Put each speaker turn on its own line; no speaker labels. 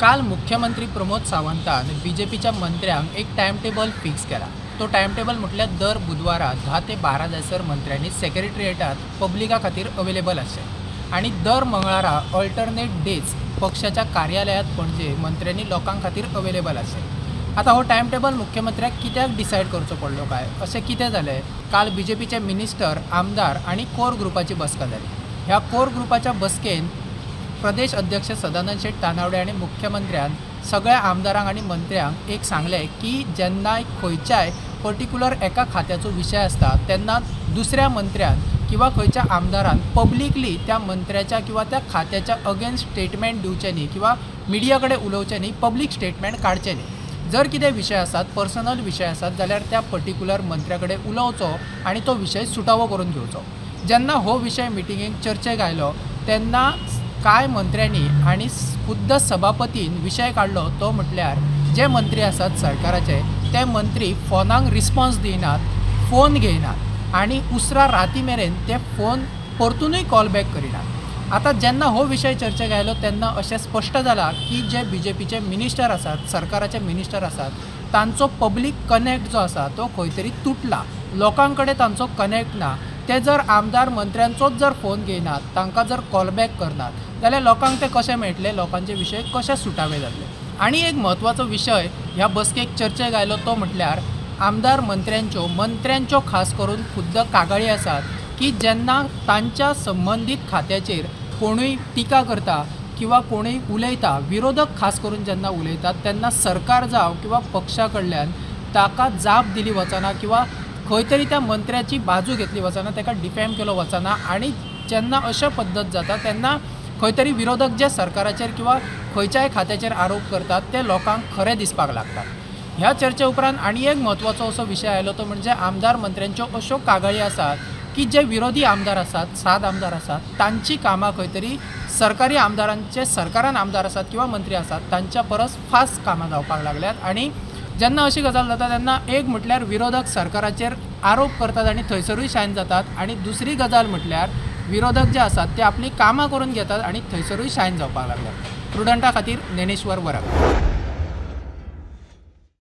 काल मुख्यमंत्री प्रमोद सावंतान बीजेपीच्या मंत्र्यांक एक टायम टेबल फिक्स केला। तो टायम टेबल म्हटल्यार दर बुधवारा 10 ते 12 जायसर मंत्र्यांनी सेक्रेटरिएटात पब्लिका खातीर अवेलेबल आसचें आनी दर मंगळारा ऑल्टरनेट डेज पक्षाच्या कार्यालयात पणजे मंत्र्यांनी लोकां खातीर अवेलेबल आसचें। आतां हो टायम टेबल मुख्यमंत्र्याक कित्याक डिसायड करचो पडलो काय, अशें कितें जालें? काल बीजेपीचे मिनिस्टर, आमदार आनी कोर ग्रुपाची बसका जाली। ह्या कोर ग्रुपाच्या बसकेन प्रदेश अध्यक्ष सदानंद शेट तानावडे आनी मुख्यमंत्र्यान सगळ्या आमदारांक आनी मंत्र्यांक एक सांगलें की जेन्ना खंयच्याय पर्टिक्युलर एका खात्याचो विशय आसता तेन्ना दुसऱ्या मंत्र्यान किंवा खंयच्या आमदारान पब्लिकली त्या मंत्र्याच्या किंवा त्या खात्याच्या अगेन्स्ट स्टेटमेंट दिवचें न्ही किंवा मिडिया कडेन उलोवचें न्ही, पब्लीक स्टेटमेंट काडचें न्ही। जर कितें विशय आसात, पर्सनल विशय आसात जाल्यार त्या पर्टिक्युलर मंत्र्या कडेन उलोवचो आनी तो विशय सुटावो करून घेवचो। जेन्ना हो विशय मिटिंगेक चर्चेक आयलो तेन्ना कांय मंत्र्यांनी आनी खुद्द सभापतीन विशय काडलो तो म्हटल्यार जे मंत्री आसात सरकाराचे ते मंत्री फोनाक रिस्पॉन्स दिनात, फोन घेयनात आनी उसरा राती मेरेन ते फोन परतुनूय कॉल बॅक करिनात। आतां जेन्ना हो विशय चर्चेक आयलो तेन्ना अशें स्पश्ट जालां की जे बीजेपीचे मिनिस्टर आसात, सरकाराचे मिनिस्टर आसात, तांचो पब्लीक कनेक्ट जो आसा तो खंय तरी तुटला, लोकां कडेन तांचो कनेक्ट ना। ते जर आमदार मंत्र्यांचोच जर फोन घेयनात, तांकां जर कॉल बॅक करनात जाल्यार लोकांक ते कशें मेळटले, लोकांचे विशय कशे सुटावे जातले। आनी एक म्हत्वाचो विशय ह्या बसकेक चर्चेक आयलो तो म्हटल्यार आमदार मंत्र्यांच्यो खास करून खुद्द कागाळी आसात की जेन्ना तांच्या संबंदीत खात्याचेर कोणूय टिका करता किंवा कोणूय उलयता, विरोधक खास करून जेन्ना उलयतात तेन्ना सरकार जावं किंवा पक्षा कडल्यान ताका जाप दिली वचना किंवा खंय तरी त्या मंत्र्याची बाजू घेतली वचना, ताका डिफेम केलो वचना। आनी जेन्ना अशा पद्दत जाता तेन्ना खंय तरी विरोधक जे सरकाराचेर किंवा खंयच्याय खात्याचेर आरोप करतात ते लोकांक खरें दिसपाक लागतात। ह्या चर्चे उपरांत आनी एक म्हत्वाचो असो विशय आयलो तो म्हणजे आमदार मंत्र्यांच्यो अश्यो कागाळी आसात की जे विरोधी आमदार आसात, 7 आमदार आसात, तांची कामां खंय तरी सरकारी आमदारांचे, सरकारान आमदार आसात किंवा मंत्री आसात तांच्या परस फास्ट कामां जावपाक लागल्यात। आनी जेन्ना अशी गजाल जाता तेन्ना एक म्हटल्यार विरोधक सरकाराचेर आरोप करतात आनी थंयसरूय शायन जातात आनी दुसरी गजाल म्हटल्यार विरोधक जे आसात ते आपली कामां करून घेतात आनी थंयसरूय शायन जावपाक लागल्यात। प्रुडंटा खातीर ज्ञानेश्वर वरक।